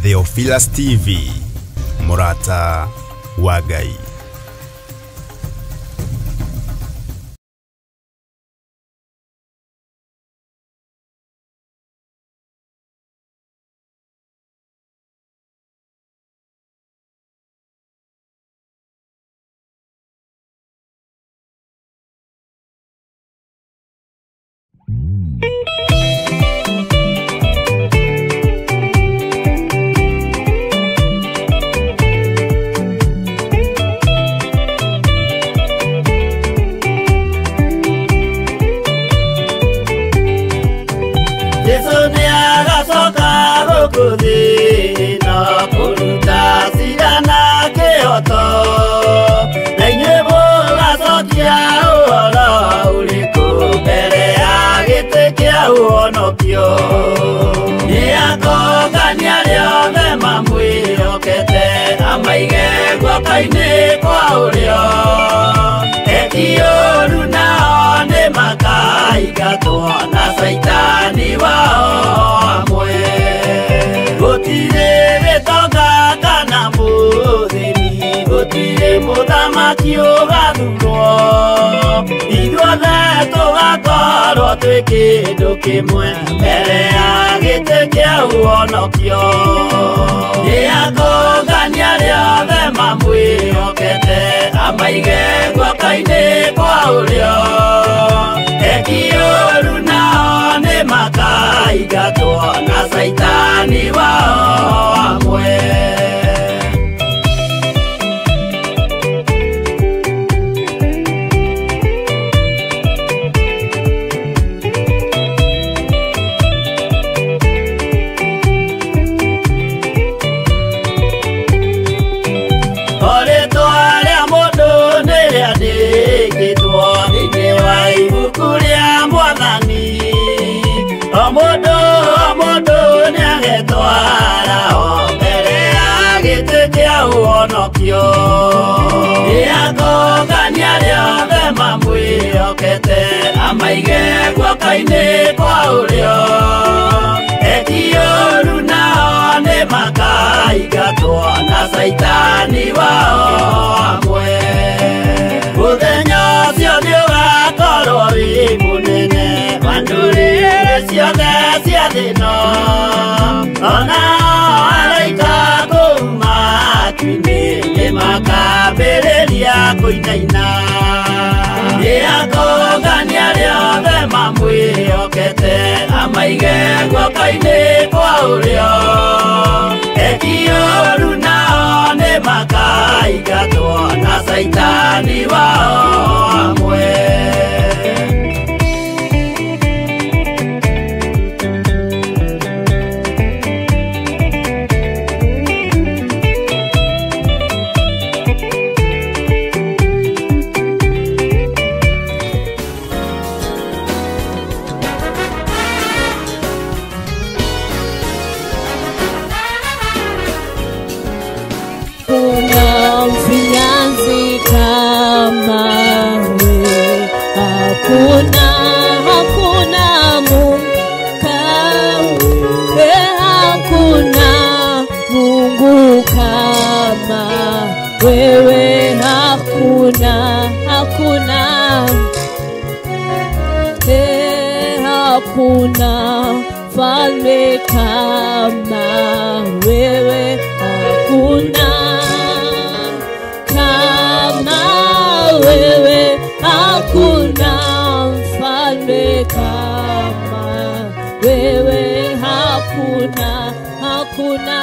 Theophilus TV, Murata wa Ngai. Kindu mbere ya gĩtĩ kĩa ũhonokio nĩakũngania arĩa othe mamwĩhokete amaige guoko-inĩ kwa ũrĩo eki ũũru nao nĩmakaingatwo na Caitani wao amwe. Nĩakũngania arĩa othe mamwĩhokete amaige guoko-inĩ kwa ũrĩo eki ũũru nao nĩmakaingatwo na Caitani wao amwe. Mũthenya ũcio nĩũgakorwo wĩ mũnene wa ndũrĩrĩ ciothe cia thĩ ĩno ona araika kũu matu-inĩ nĩmakambĩrĩria kũinaina. Nĩakũngania arĩa othe mamwĩhokete amaige guoko-inĩ kwa ũrĩo eki ũũru nao nĩmakaingatwo na Caitani wao amwe. Hakuna Mungu kama, hakuna Mungu kama wewe, hakuna, hakuna, hakuna falme kama wewe, hakuna kama wewe, hakuna mfalme kama wewe, hakuna, hakuna,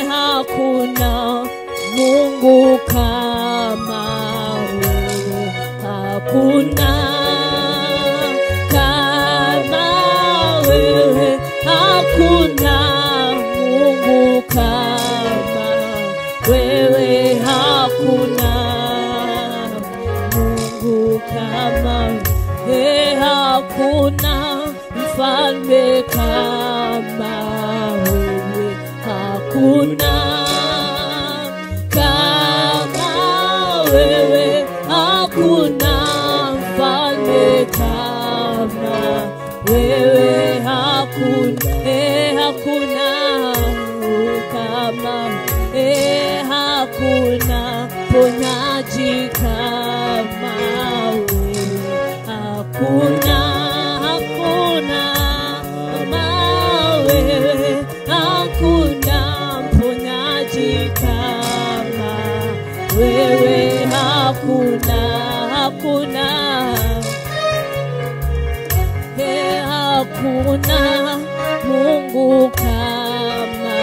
hakuna Mungu kama wewe, hakuna kama wewe, hakuna Mungu kama wewe, hakuna Mungu kama wewe, hakuna mfalme kama wewe, hakuna kama wewe, hakuna mfalme kama wewe, hakuna. hakuna Mungu kama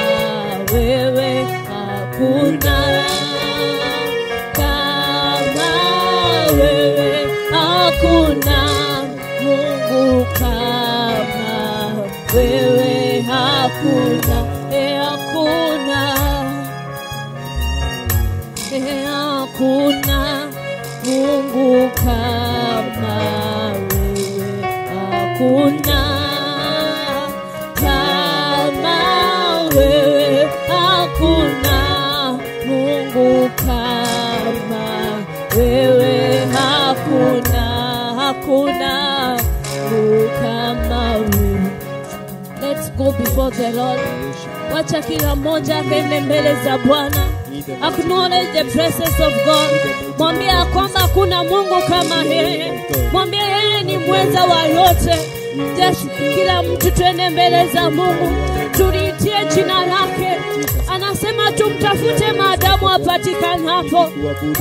wewe, hakuna kama wewe, hakuna Mungu kama wewe, hakuna, hakuna, hakuna Mungu kama wewe, hakuna kama wewe, hakuna Mungu kama wewe, hakuna, hakuna Mungu kama wewe. Let's go before the Lord. Wacha kila mmoja akaende mbele za Bwana. Acknowledge the presence of God. Mwambie kwamba hakuna Mungu kama yeye. Mwambie yeye ni mweza wa yote. Just kila mtu tuende mbele za Mungu, tuliitie jina lake. Anasema tumtafute maadamu apatikanapo.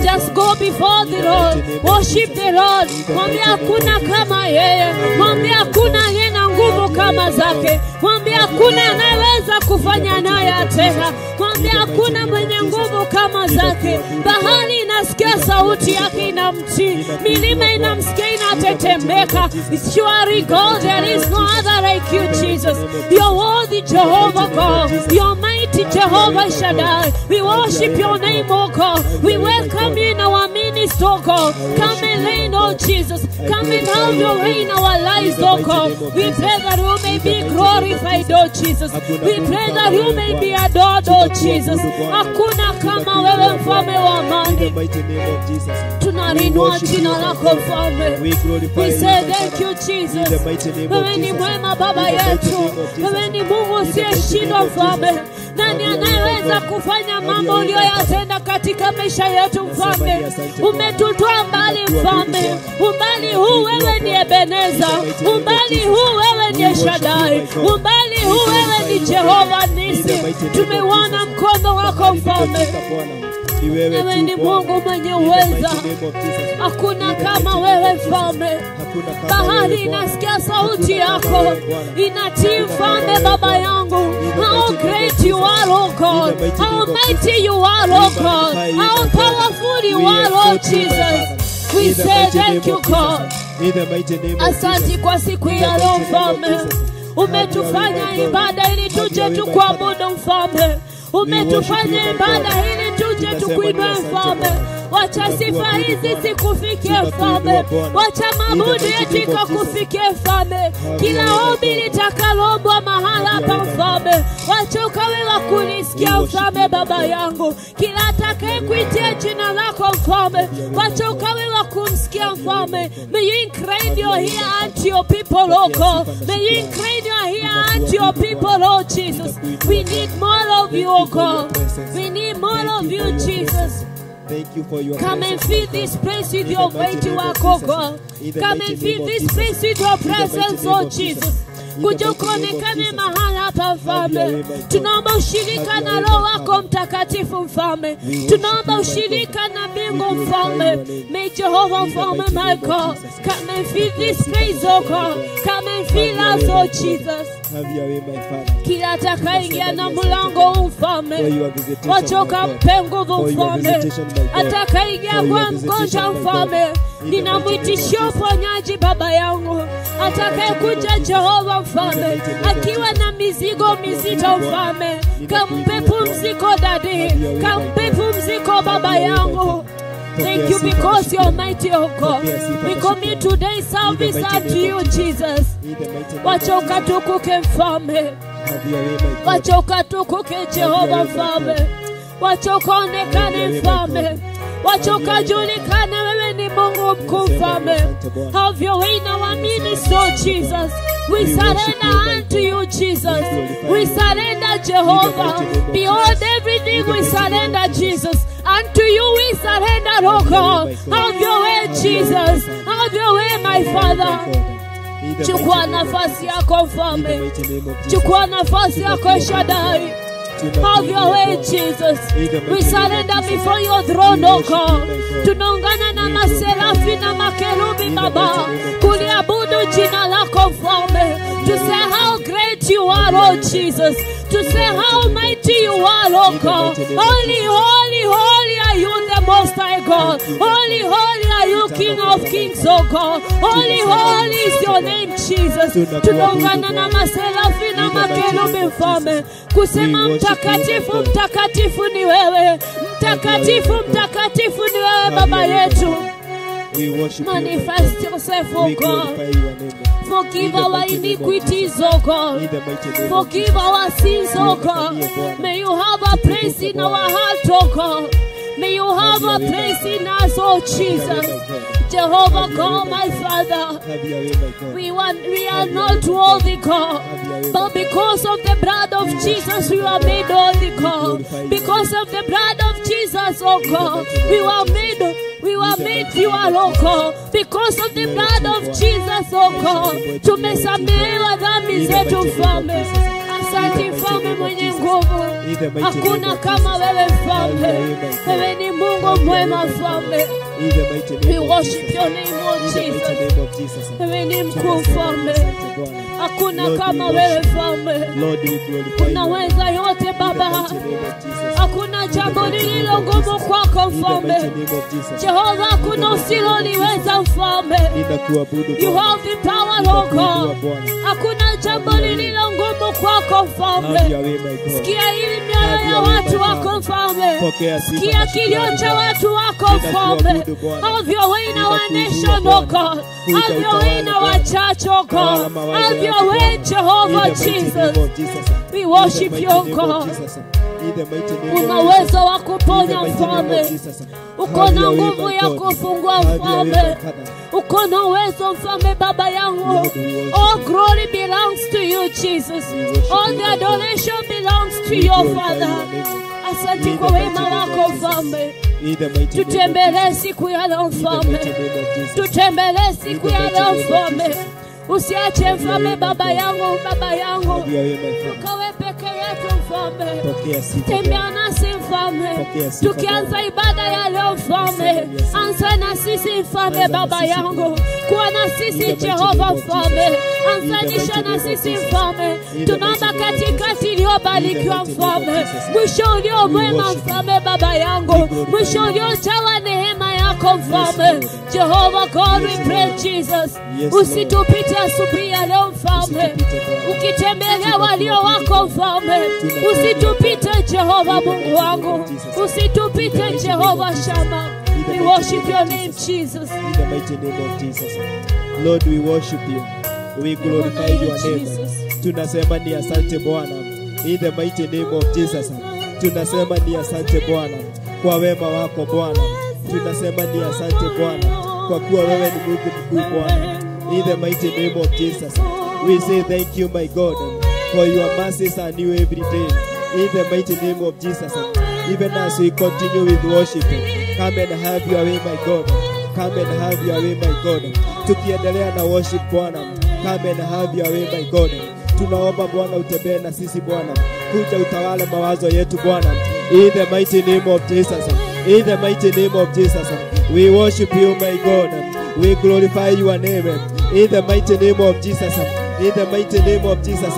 Just go before the Lord, worship the Lord. Mwambie hakuna kama yeye. Mwambie hakuna aliye na nguvu kama zake. Mwambie hakuna anayeweza kufanya naye tena. Mwambie hakuna mwenye nguvu kama zake. Bahari inasikia sauti yake inamtii, milima inamsikia inatetemeka. Surely God, there is no other like you, Jesus. You're worthy, Jehovah God. You're mighty, Jehovah Shaddai. We worship your name, O God. We welcome you in our midst, O God. Come and reign, O Jesus. Come and have your way in our lives, O God. We pray that you may be glorified, O Jesus. We pray that you may be adored, O Jesus. Hakuna kama wewe, mfalme wa amani. Tunalinua jina lako, mfalme. We say thank you, Jesus. Wewe ni mwema, Baba yetu. Wewe ni Mungu usiyeshindwa, mfalme. Nani anayeweza kufanya mambo uliyoyatenda katika maisha yetu, mfalme? Umetutoa mbali, mfalme. Umbali huu wewe ni Ebeneza. Umbali huu wewe ni Shaddai. Umbali huu wewe ni Jehova Nisi. Tumeuona mkono wako, mfalme. Wewe ni Mungu mwenye uweza. Hakuna kama wewe, mfalme. Bahari inasikia sauti yako, inatii, mfalme, baba yangu. How great you are, O God. How mighty you are, O God. How powerful you are, O Jesus. We say thank you, God. Asante kwa siku ya leo, mfalme. Umetufanya ibada ili tuje tukuabudu, mfalme. Umetufanya ibada ili tuje tukuinue, mfalme. Wacha sifa hizi zikufikie, mfalme. Wacha maabudu yetu ikakufikie, mfalme. Kila ombi litakaloombwa mahala hapa, mfalme, wacha ukawe wa kulisikia, mfalme, baba yangu. Kila atakayekuitia jina lako, mfalme, wacha ukawe wa kumsikia, mfalme. May you incline your ear unto your people, O God. May you incline your ear unto your people, O Jesus. We need more of you, O God. We need more of you, Jesus. Thank you for your Come and fill this place with your mighty work, O God. Come and fill this place with your presence, O Jesus. Kuja ukaonekane mahala hapa, mfalme. Tunaomba ushirika na Roho wako Mtakatifu, mfalme. Tunaomba ushirika na mbingu, mfalme. May Jehovah, mfalme, my God, come and fill this place, O God. Come and fill us, O Jesus. Have your way, my Father. Kila atakayeingia na mlango huu, mfalme, For your visitation, wacha my God. ukampe nguvu, For your mfalme. visitation, my God. Atakayeingia For your kwa mgonjwa, visitation, my God. mfalme, In the mighty name of ninamwitishia Jesus. uponyaji, baba yangu. Atakayekuja, Jehova, mfalme, akiwa na mizigo mizito, mfalme, kampe pumziko, daddy, kampe pumziko, baba yangu. Thank you because you're mighty, O God. We commit today's service unto you, Jesus. In the mighty name of Wacha Jesus. ukatukuke, mfalme. Have your way, my God. Wacha ukatukuke, Jehova, mfalme. Wacha ukaonekane, mfalme. Wacha ukajulikane wewe ni Mungu mkuu, mfalme. Have your way in our midst, O Jesus. We surrender unto you, Jesus. We surrender, Jehovah. Beyond everything, we surrender, Jesus. Unto you we surrender, O God. Have your way, Jesus. Have your way, my Father. In the Chukua mighty name of nafasi Jesus. yako, In the mfalme. mighty name of Jesus. Chukua nafasi yako, Shaddai. Have your way, Jesus. We surrender before your throne, O God. Tunaungana na maserafi na makerubi, Baba, kuliabudu jina lako, mfalme. To great you are, oh Jesus. To say how mighty you are, oh God. Holy, holy, holy are you, the Most High God. Holy, holy are you, King of Kings, oh God. Holy, holy is your name, Jesus. Tunaungana na maserafi na makerubi mfalme kusema mtakatifu, mtakatifu ni wewe. Mtakatifu, mtakatifu ni wewe Baba yetu. Manifest yourself, O God. Forgive our iniquities, O God. Forgive our sins, O God. May you have a place in our heart, O God. May you have a place in us, O Jesus. Jehovah God, my Father, we are not worthy, God, but because of the blood of Jesus, we were made worthy, God. Because of the blood of Jesus, oh God, we were made pure, oh God. Because of the blood of Jesus, oh God, tumesamehewa dhambi zetu mfalme. Asante mfalme mwenye nguvu, hakuna kama wewe mfalme. Wewe ni Mungu mwema mfalme. We worship your name, O Jesus. Wewe ni mkuu mfalme, hakuna kama wewe mfalme. Unaweza yote Baba, hakuna jambo lililo ngumu kwako mfalme. Jehova, hakuna usiloliweza mfalme. You have the power, O God. Hakuna jambo lililo ngumu kwako mfalme. Sikia hili mioyo ya watu wako mfalme. Sikia kilio cha watu wako mfalme. Have your way in our nation, O God. Have your way in our church, O God. Have your way, Jehovah Jesus. We worship you, O God. Una uwezo wa kuponya mfalme. Uko na nguvu ya kufungua mfalme. Uko na uwezo mfalme Baba yangu. All glory belongs to you, Jesus. All the adoration belongs to your Father. Asante kwa wema wako mfalme. Tutembelee siku ya leo mfalme. Tutembelee siku ya leo mfalme. Usiache mfalme Baba yangu, Baba yangu. Tukawe peke yetu mfalme. Tembea nasi mfalme. Tukianza ibada ya leo mfalme, anza na sisi mfalme Baba yangu. Kuwa na sisi Jehova mfalme. Anzanisha na sisi mfalme. Tunaomba katikati iliyobarikiwa mfalme, mwisho ulio mwema mfalme Baba yangu, mwisho uliojawa neema yako mfalme. Jehovah God, we pray Jesus, usitupite asubuhi ya leo mfalme. Ukitembelea walio wako mfalme, usitupite Jehova Mungu wangu, usitupite Jehova Shama. We worship your name, Jesus. In the mighty name of Jesus. Lord, we worship you. We glorify your name. Tunasema ni asante Bwana. In the mighty name of Jesus. Tunasema ni asante Bwana kwa wema wako Bwana. Tunasema ni asante Bwana kwa kuwa wewe ni Mungu mkuu Bwana. In the mighty name of Jesus. We say thank you, my God, for your mercies are new every day. In the mighty name of Jesus. Even as we continue with worship, come and have your way, my God. Come and have your way, my God. Tukiendelea na worship Bwana, come and have your way, my God. Tunaomba Bwana utembee na sisi Bwana. Kuja utawale mawazo yetu Bwana. In the mighty name of Jesus. In the mighty name of Jesus. We worship you, my God. We glorify your name. In the mighty name of Jesus. In the mighty name of Jesus.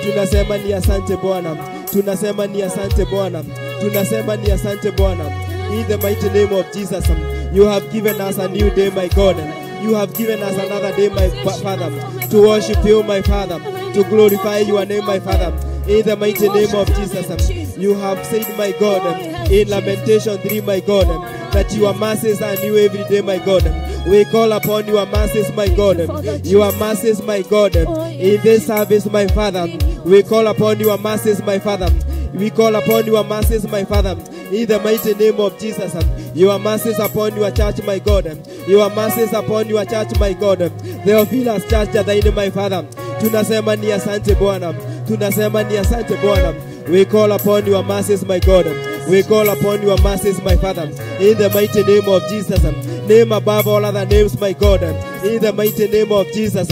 Tunasema ni asante Bwana. Tunasema ni asante Bwana. Tunasema ni asante Bwana. In the mighty name of Jesus. You have given us a new day, my God. You have given us another day, my Father, to worship you, my Father, to glorify your name, my Father. In the mighty name of Jesus. You have said, my God, in Lamentation 3, my God, that your mercies are new every day, my God. We call upon your mercies, my God. Your mercies, my God. In this service, my Father, we call upon your mercies, my Father. We call upon your mercies, my Father. In the mighty name of Jesus. Your mercies upon your church, my God. Your mercies upon your church, my God. Theophilus Church, my Father. Tunasema ni asante Bwana. Tunasema ni asante Bwana. We call upon your mercies, my God. We call upon your mercies, my Father. In the mighty name of Jesus. Name above all other names, my God. In the mighty name of Jesus.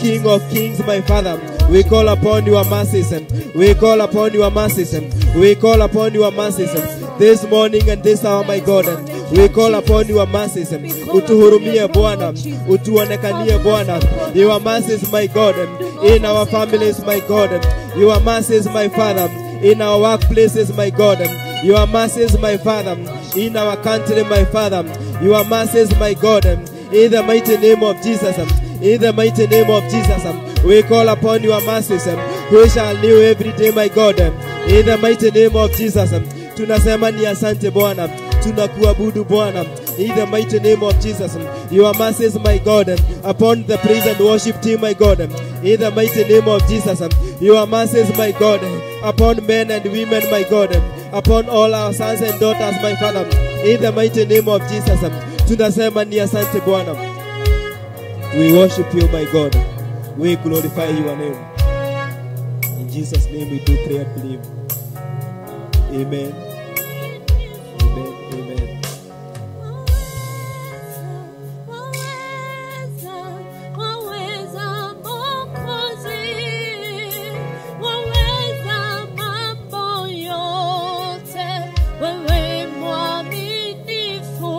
King of kings, my Father. We call upon your mercies. We call upon your mercies. We call upon your mercies. This morning and this hour, my God. We call upon your mercies. Utuhurumie Bwana. Utuonekanie Bwana. Your mercies, my God. In our families, my God. Your mercies, my Father, in our workplaces, my God. Your mercies, my Father, in our country, my Father. Your mercies, my God, in the mighty name of Jesus. In the mighty name of Jesus, we call upon your mercies, which are new every day, my God. In the mighty name of Jesus, tunasema ni asante Bwana, tunakuabudu Bwana. In the mighty name of Jesus, your mercies, my God, upon the praise and worship team, my God. In the mighty name of Jesus, your mercies, my God, upon men and women, my God, upon all our sons and daughters, my Father. In the mighty name of Jesus, tunasema ni asante Bwana. We worship you, my God. We glorify your name. In Jesus' name we do pray and believe. Amen. Amen. Amen. Waweza mambo yote, wewe mwaminifu.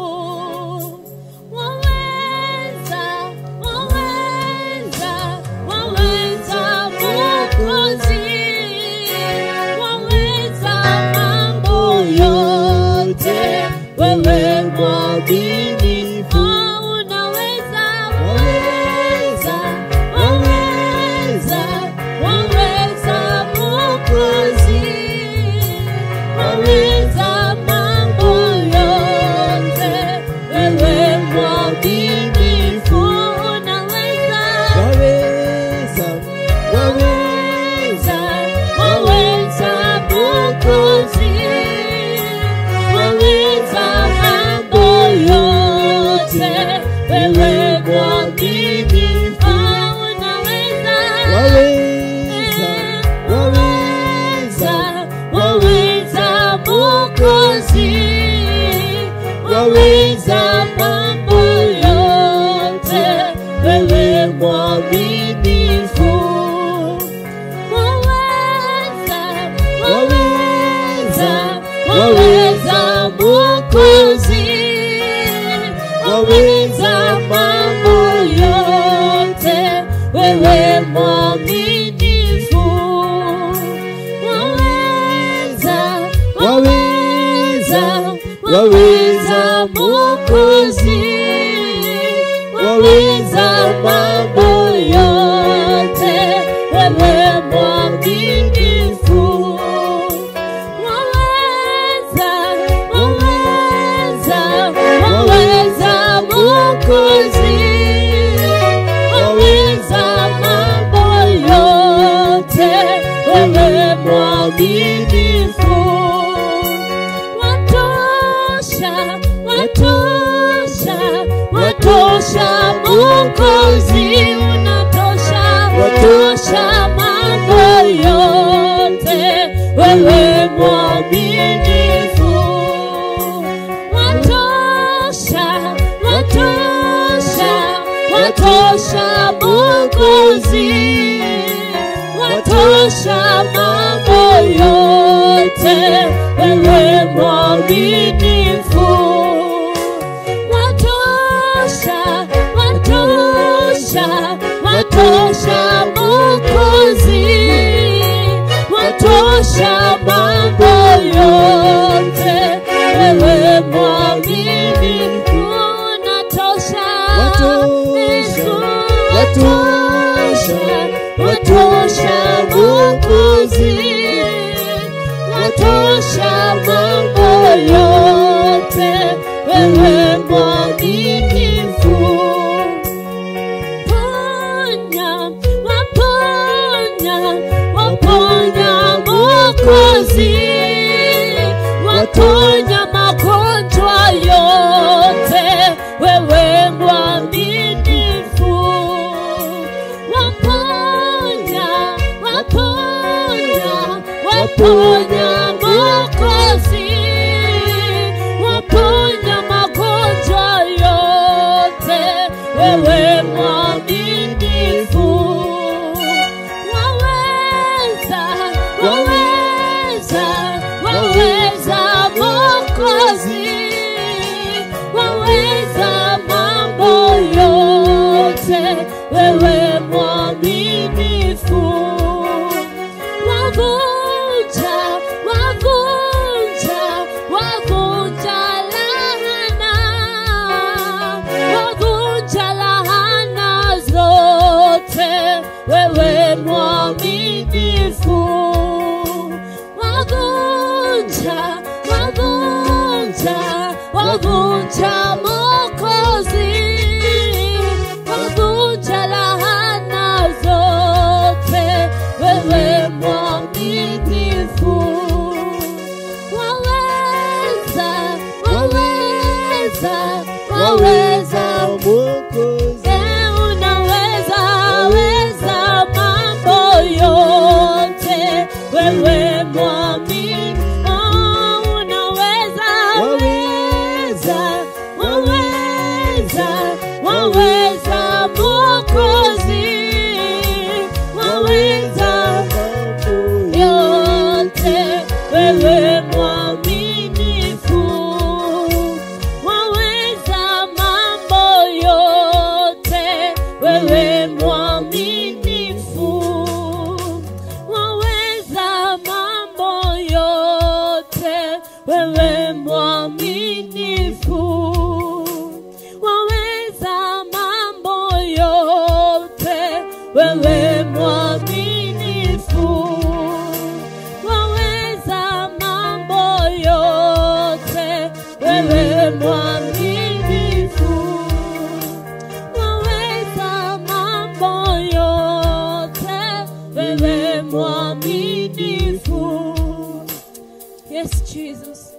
Waweza, waweza, waweza Mwokozi. Waweza mambo yote, wewe mwaminifu. Waweza, waweza, waweza Mwokozi. Waweza mambo yote, wewe mwaminifu. Waweza, waweza, waweza Mwokozi. Waweza mambo yote, wewe mwaminifu. Watosha, watosha, watosha Mwokozi, unatosha, watosha mambo yote, wewe mwaminifu. Watosha, watosha, watosha Mwokozi, watosha mambo yote, wewe mwaminifu. Watosha, watosha, watosha Mwokozi, watosha mambo yote, wewe mwaminifu. Unatosha, Watosha, watosha, watosha Mwokozi, watosha mambo yote, wewe mwaminifu. Ponya, waponya, waponya Mwokozi, waponya magonjwa yote, wewe mwaminifu. Waponya, waponya, waponya Mwokozi, waponya magonjwa yote, wewe mwaminifu. Waweza, waweza, waweza Mwokozi, waweza mambo yote, wewe mwaminifu. mwaminifu. Wavunja, wavunja, wavunja Mwokozi, wavunja laana zote, wewe mwaminifu. Waweza, waweza, waweza Mwokozi, unaweza, weza mambo yote, wewe mwaminifu. Unaweza, weza, waweza, waweza Mwokozi, waweza yote, wewe mwaminifu. Waweza mambo yote, wewe mwaminifu. Waweza mambo yote, wewe mwaminifu. Waweza mambo yote, wewe mwaminifu. Waweza mambo yote, wewe mwaminifu. Waweza mambo yote, wewe mwaminifu. Yes, Jesus.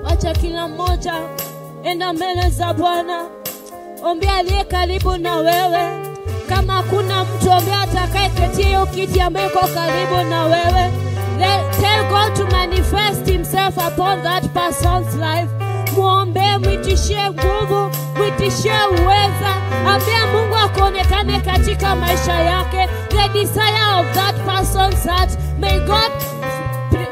Wacha kila mmoja enda mbele za Bwana. Ombea aliye karibu na wewe. Kama hakuna mtu, ombea atakayeketia hiyo kiti ambaye iko karibu na wewe. Tell God to manifest himself upon that person's life. Muombe, mwitishie nguvu, mwitishie uweza. Ambia Mungu akuonekane katika maisha yake. The desire of that person's heart, may God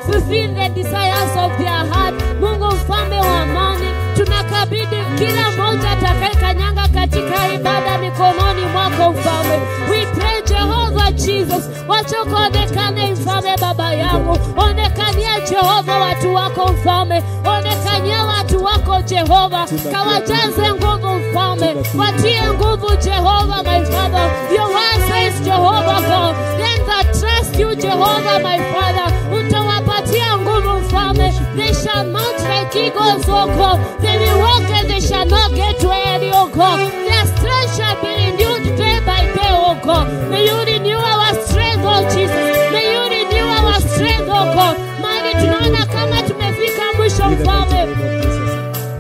fulfill the desires of their heart. Mungu mfalme wa amani, tunakabidhi kila mmoja atakayekanyanga katika ibada mikononi mwako mfalme. We pray Jehovah Jesus, wacha ukaonekane mfalme baba yangu. Onekania Jehova watu wako mfalme. Onekania watu wako Jehova. Kawajaze nguvu mfalme. Watie nguvu Jehova my Father. Your word says Jehovah God, them that trust you Jehovah my Father, utawapatia nguvu mfalme. They shall mount like eagles, O God. They will walk and they shall not get weary, O God. Their strength shall be renewed day by day, O God. May you renew our strength, O Jesus. May you renew our strength, O God. Maana tunaona kama tumefika mwisho mfalme.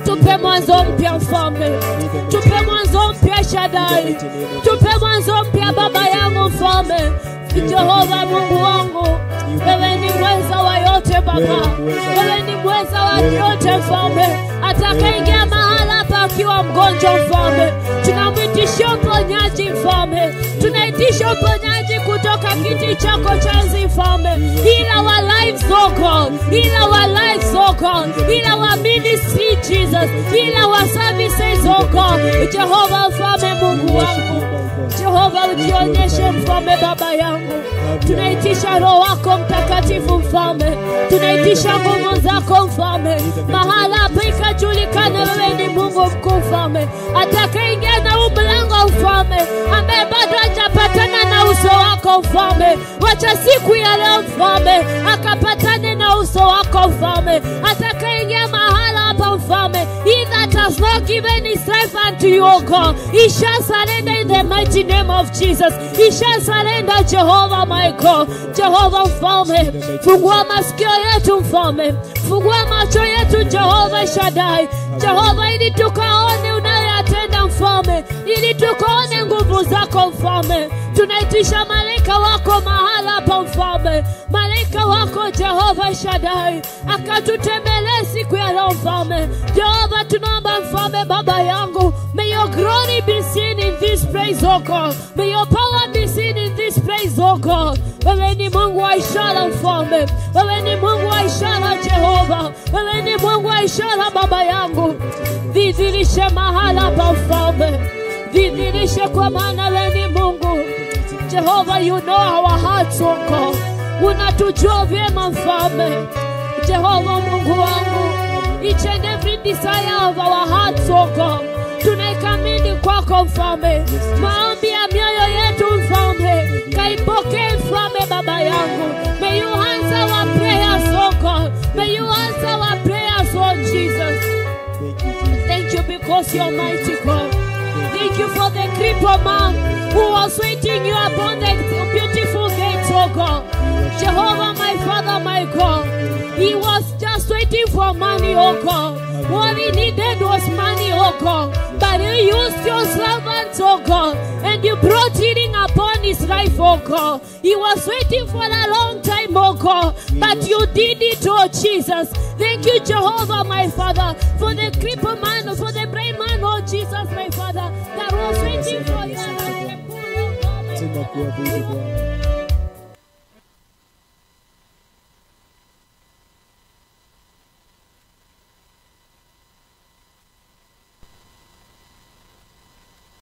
Tupe mwanzo mpya mfalme. Tupe mwanzo mpya Shaddai. Tupe mwanzo mpya baba yangu mfalme. Jehova Mungu wangu, wewe ni mweza wa yote baba. Wewe ni mweza wa yote mfalme. Atakayeingia mahala hapa akiwa mgonjwa mfalme, tunamwitisha uponyaji mfalme. Tunaitisha uponyaji kutoka kiti chako cha enzi mfalme. Heal our lives, O God. Heal our lives, O God. Heal our ministry, Jesus. Heal our services, O God. Jehova mfalme Mungu wangu, Jehova ujionyeshe mfalme baba yangu. Tunaitisha Roho wako Mtakatifu mfalme. Tunaitisha nguvu zako mfalme. Mahala hapa ikajulikane wewe ni Mungu mkuu mfalme. Atakayeingia na huu mlango mfalme, ambaye bado hajapatana na uso wako mfalme, wacha siku ya leo mfalme akapatane na uso wako mfalme. Atakayeingia mahala hapa mfalme, he that has not given his life unto you, O God, he shall surrender in the mighty name of Jesus. He shall surrender, Jehovah my God. Jehovah mfalme, fungua masikio yetu mfalme, fungua macho yetu Jehovah Shaddai. Jehovah, ili tukaone unayoyatenda mfalme, ili tukaone nguvu zako mfalme. Tunaitisha malaika wako mahala hapa mfalme, malaika wako Jehovah Shaddai akatutembelee siku ya leo mfalme. Jehovah, tunaomba mfalme baba yangu, may your glory be seen in this place, O God. May your power be seen in this place, O God. Wewe ni Mungu wa ishara mfalme, wewe ni Mungu wa ishara Jehova, wewe ni Mungu wa ishara baba yangu. Dhidhirishe mahala hapa mfalme, dhidhirishe kwa maana wewe ni Mungu. Jehovah, you know our hearts, O God. Unatujua vyema mfalme. Jehovah Mungu wangu, each and every desire of our hearts, O God. Tunaikamini kwako Mfalme. Maombi ya mioyo yetu Mfalme, kaipokee Mfalme Baba yangu. May you answer our prayers, oh God. May you answer our prayers, oh Jesus. Thank you, Jesus. Thank you because you're mighty God. Thank you for the crippled man who was waiting you upon the beautiful gates, oh God. Jehovah, my Father, my God. He was just waiting for money, oh God. What he needed was money, oh God. But you used your servants, oh God, and you brought healing upon his life, oh God. He was waiting for a long time, oh God, but you did it, oh Jesus. Thank you, Jehovah, my Father, for the crippled man, for the blind man, oh Jesus, my Father, that was waiting for you. Tunakuabudu Bwana.